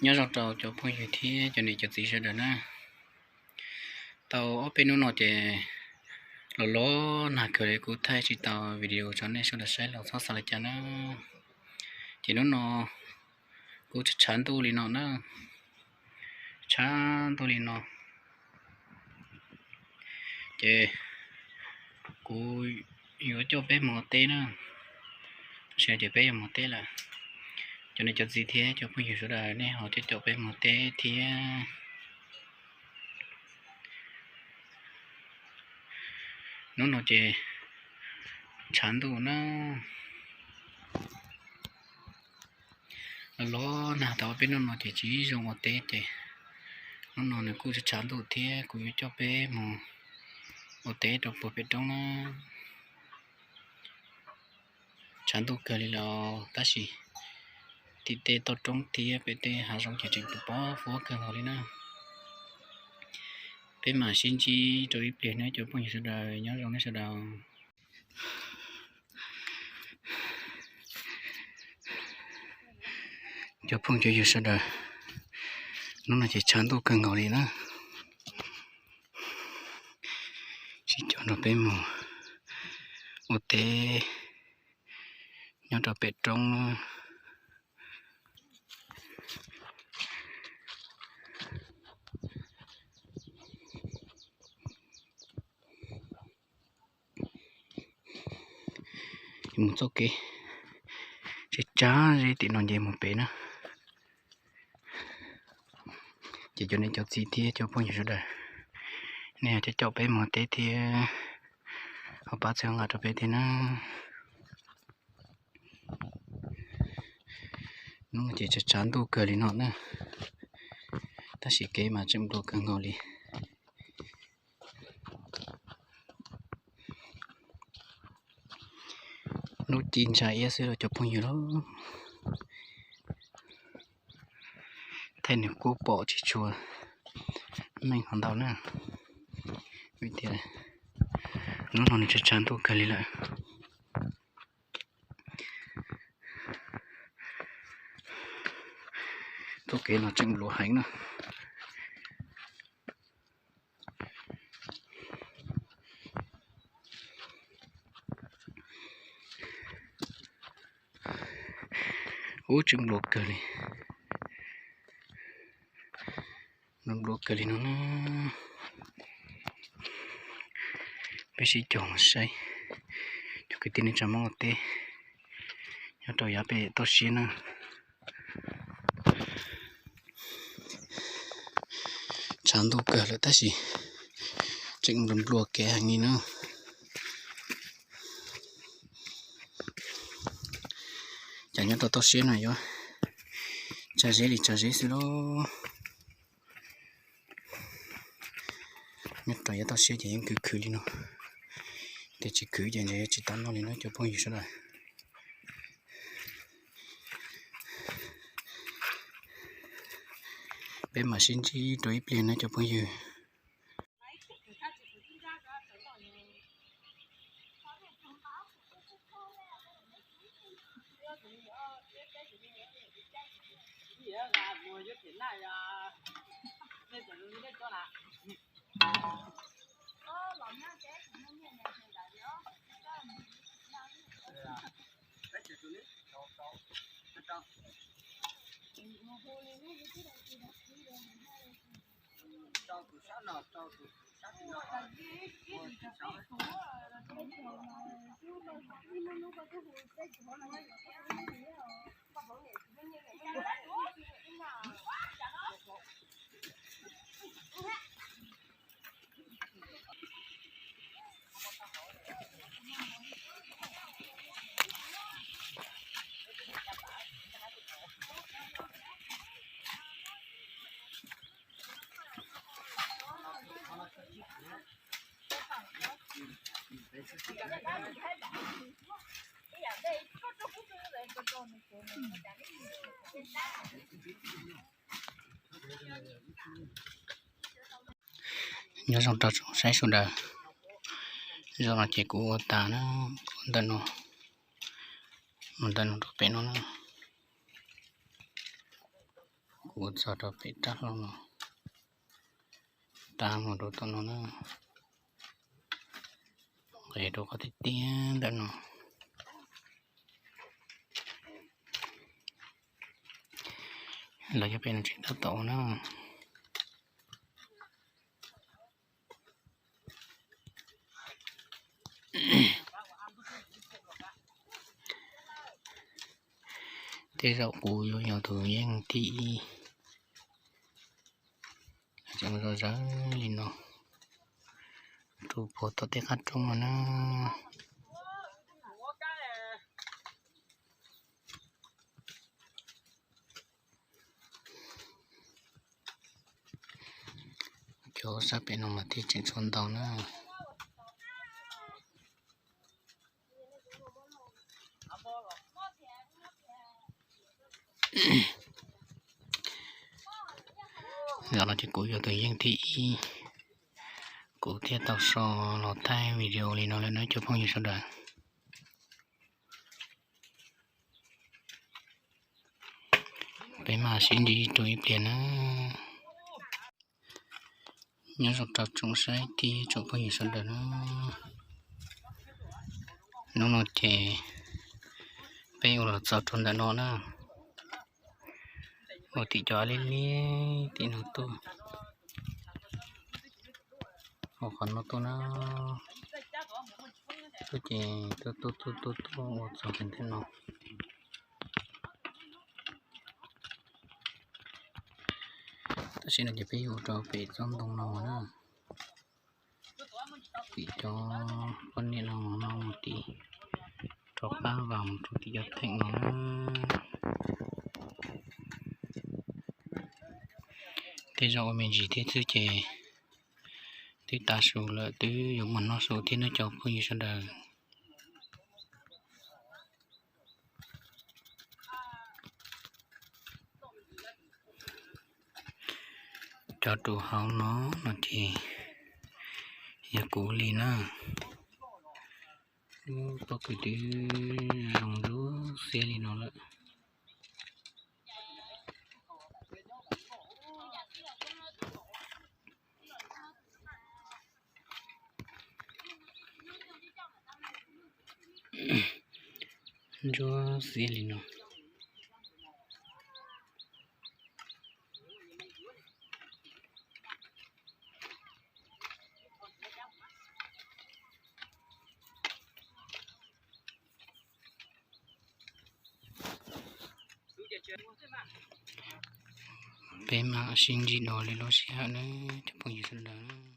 Nyob zoo rau cov phooj ywg thiab cov niam cov txiv sawv daws na. Tau ob peb hnub no ces los los nag kawg li kuv thaij tsis tau video rau nej sawv daws saib los txhob xav li cas na. Ces hnub no kuv tshav ntuj li no na, tshav ntuj li no. Ces kuv yuav coj peb mus ua teb na, tab sis ces peb yuav mus teb lawm. Cov niam cov txiv thiab cov phooj ywg sawv daws nej ho coj coj peb mus teb thiab. Hnub no ces tshav ntuj na, los los nag tau peb hnub no ces tsis zoo ua teb ces hnub no nws kuj tshav ntuj thiab kuv yuav coj peb mus ua teb rau puag pem roob na. Tshav ntuj kawg li los tab sis tim tej toj roob thiab pem tej hav zoov ces tseem pos huab kawg nkaus li na. Peb mam sib ntsib rau ib pliag na cov phooj ywg sawv daws, nyob zoo nej sawv daws. Cov phooj cov ywg sawv daws, hnub no ces tshav ntuj kawg nkaus li na. Sib coj nrog peb mus ua teb nyob rau pem roob. Mus txoj kev tshav tshav zeb tim no nce mus pem na. Ces cov niam cov txiv thiab cov phooj ywg sawv daws, nej coj coj peb mus teb thiab ho pab txhawb nqa rau peb thiab na. Hnub no ces tshav tshav ntuj kawg li no na, tab sis kev mas tseem nplua kawg nkaus li. Hnub ci ntsa iab xwb los cov phooj ywg lauj, thaij nws kuj pom tsis tshua meej qhov ntau na, vim tias hnub no nws tshav tshav ntuj kawg li lawm. Txoj kev no tseem nplua heev na. Ub, tseem nplua kawg li. Nplua nplua kawg li no na. Peb sib cog mus saib cov kwv tij neej tsa Hmoob ua teb nyob rau yav pem toj siab na. Tshav ntuj kawg lawm tab sis tseem nplua nplua kev heev li na. Cas nyob rau toj siab no yuav tsa zeb li tsa zeb xwb lauj. Nyob rau yav toj siab ces yeej khwv khwv li no, tiam sis khwv ces ntshe tsis tau noj li no cov phooj ywg sawv daws. Peb mam sib ntsib rau ib pliag na cov phooj ywg. Nyob zoo rau tsoom saib sawv daws, zaum no ces kuv ua tas na, ua ntawm no, ua ntawm no rau pem no na. Kuv txog rau pem rab hlau no, tab mus rau tom no na, nqes rau qhov tiaj tiaj ntawm no. Los yog pem no tseem tab tom na. Tej zaum kuv yuav yog tus yeej thib ib. Tseem zom zaws li no, rau puag tom tej qab roob no na. Cov sab pem no mas thiaj tseem tshuav ntau na. Zaum no ces kuv yog tus yeej thib ib, kuv thiaj tau so los thaij video li no lawm na cov phooj ywg sawv daws. Peb mam sib ntsib rau ib pliag na. Nyob zoo rau tsoom saib thiab tsoom phooj ywg sawv daws na. Hnub no ces peb ua los txog rau ntawm no na, ua tim cov liab liab tim no tuaj, ua qhov no tuaj na, tuaj ces tuaj tuaj tuaj tuaj tuaj ua txog pem tej no. Tam sim no ces peb yuav ua rau pem tsob ntoo no na, tim cov poj niam no no mus tim rov qab vas mus rau tim cov theem no na. Tej zaum ua me ntsis thiab xwb ces twb tav su lawm, twb yuav muaj hnub su thiab nawb cov phooj ywg sawv daws. Cov rau hauv no no ces yog kuv li na. Lub pob kws twb zoo ntsuab xiab li no lawm. Ntsuab xiab li no. Peb mam sib ntsib dua lwm lub sij hawm nawb cov phooj ywg sawv daws.